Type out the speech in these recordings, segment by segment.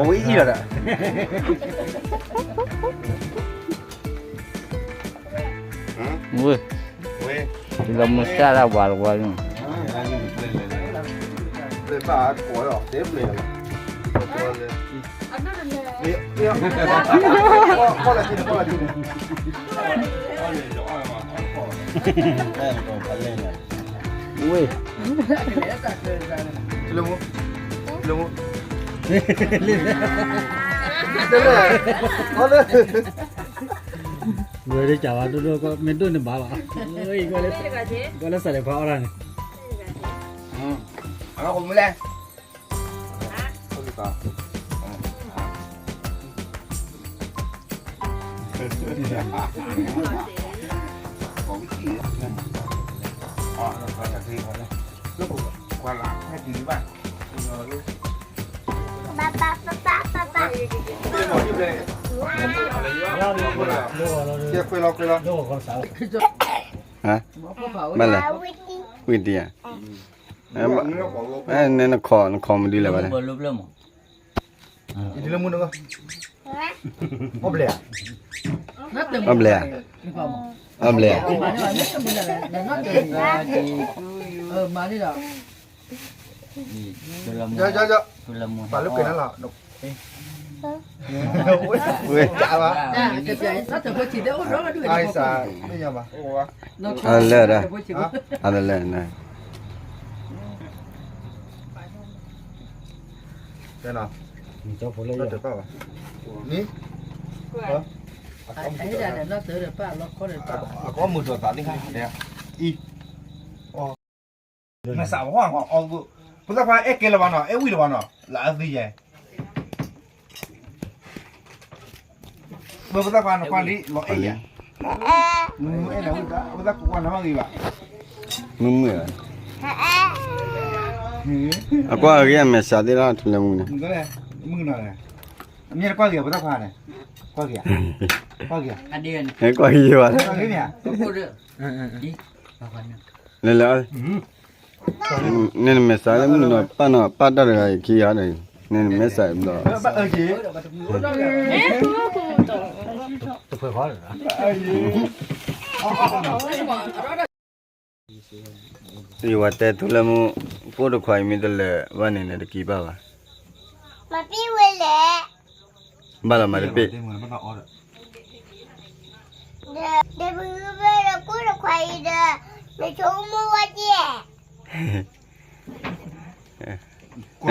အဝဲအံၤလီၤဒီး ဝ့ၢ် ဝ့ၢ် လၢမုၢ်စၢ်ဒၣ်ဝါတဝါန့ၣ် ဘၣ်ကိးလီၤ တဲဘျဲၣ်လီၤ ဝ့ၢ် လၢမူ လၢမူ တလဲၣ် အီၣ်လၢ ဝဲဒ်ကးဘၣ်ဒိၣ်ဒိၣ်ကီး မ့ၢ်ဒိၣ်န့ၣ်ဘၣ်ဘၣ် ကွၢ်လၢစးလဲၤဖးအီၣ်တၢ်န့ၣ် အမူလဲၣ် ဟါ ဘၣ်လဲၣ် ဝံၣ်တံၢ်ဧါ နနခီၣ် နခီၣ်မနုၤလဲၣ်ဘၣ်လဲၣ် အီၣ်ဘျဲၣ်ဧါ အီၣ်ဘျဲၣ်ဧါ ပာ်လၢကွံာ်နၤလီၤ ဝ့ၢ် အါစၢ် အါတလဲၣ်ဒၣ် အါတလဲၣ်န့ၣ် တဲနီၤ တပၣ်ဘၣ် နံၤ အကီမုာ်ဒီးသးသ့ၣ်ခါ အံၤ မဲာ်စးဝါ အီၣ် ပသၣ်ခွါအဲၣ်ကဲလၢၤဘၣ်နီၤ အဲၣ်ဝံၣ်လၢၤဘၣ်နီၤ လၢအသံယဲ ပသၣ်ခွါနခွါလံ လီၤအဲၣ်ယဲ မုၢ်အဲၣ်လၢၤဝံၣ်ဘၣ် ပသၣ်ခွါနမ့ၢ်ဂ့ၤဘၣ် မုၢ်မုၢ်ဧါ အကွၢ်အဂ့ၢ်အမဲာ်စးသ့ၣ်လီၤ ထူလၢမူန့ၣ် မုၢ်နၤလဲၣ် အမ့ၢ်တကွၢ်ဂ့ၤ ပသၣ်ခွါန့ၣ် ကွၢ်ဂ့ၤ ကွၢ်ဂ့ၤ ကွၢ်ဂ့ၤဝဲ ကွၢ်ဂ့ၤမ့ၢ်ဧါ လဲၤလဲၤ နနမဲာ်စးလၢမုၢ်နီၤ ပၢ်နီၤ ပၢ်တၢ်တဂၤအံၤခံဂၤဒီး နနမဲာ်စးဘျီ ယဝဲတဲထူလၢမူ ဖိတခွါအံၤမ့ၢ်တလဲၤဘၣ်န့ၣ် နတက့ၤဘၣ်ဘၣ် မၤပ့ၢ်ဝဲလဲၣ် ဘၣ်လီၤမၤတပ့ၢ် ဒီးပဂုၢ်ဝဲဒီးကိၣ်တခွါအံၤဒီး နဆိကမိၣ်ဝဲကဲ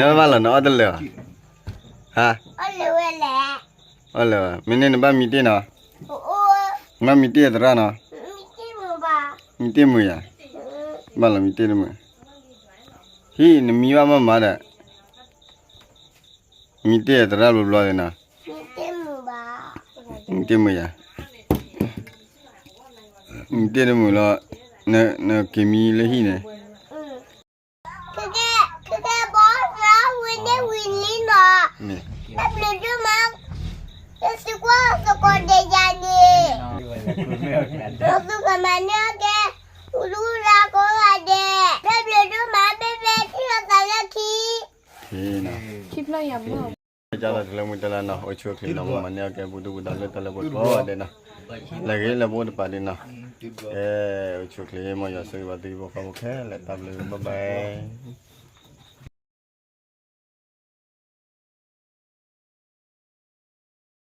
နဘၣ်လီၤနအီၣ်တလၢာ်ဘၣ် ဟါ အီၣ်လၢာ်ဝဲလဲၣ် အီၣ်လၢာ်ဘၣ် မ့ၢ်န့ၣ်နဘၣ်မံတ့ၢ်နီၤ နဘၣ်မံတ့ၢ်အသရၣ်နီၤ မံတ့ၢ်မုာ်ယၤ ဘၣ်လီၤမံတ့ၢ်တမုာ် ဟံၣ်နမံဘၣ်မးမးဒီး မံတ့ၢ်သရၣ်ဘျီဘျီသ့ၣ်နီၤ မံတ့ၢ်မုာ်ယၤ မံတ့ၢ်တမုာ်လီၤ နက့ၤမံလၢဟံၣ်န့ၣ် ခဲကဲဘီသရၣ်ဝံၤန့ၣ်ဝံၤလံနီၤ တၢ်ဘျုးဒိၣ်မး ယစံးကွၢ်သကိးဒဲးယၤန့ၣ် ဒီးသုကမၤန့ၢ်အီၣ်ကဲ ပူၤဒူရၤကိးဂၤဒဲး တၢ်ဘျုးဒိၣ်မး ဘဲဘဲထံၣ်လိာ်သးလၢခံ ခံဖျၢၣ်ယၤမ့ၢ် ကၢ်လီၤတလၢမူတလၢနီၤ အိၣ်ဆူၣ်အိၣ်ချ့နီၤ မၤန့ၢ်အီၣ်ကဲပူၤဒူပူၤဒါလၢတၢ်လၢပှဲၤကိးဂၤဒဲးနီၤ လၢဂ့ၤလၢပအိၣ်တပၤဒ်နီၤ ကဲ အိၣ်ဆူၣ်အိၣ်ချ့ မ်ယွၤဆိၣ်ဂ့ၤဘၣ်သုဂံၢ်ဘါဖိခဲလၢာ် တၢ်ဘျုး bye bye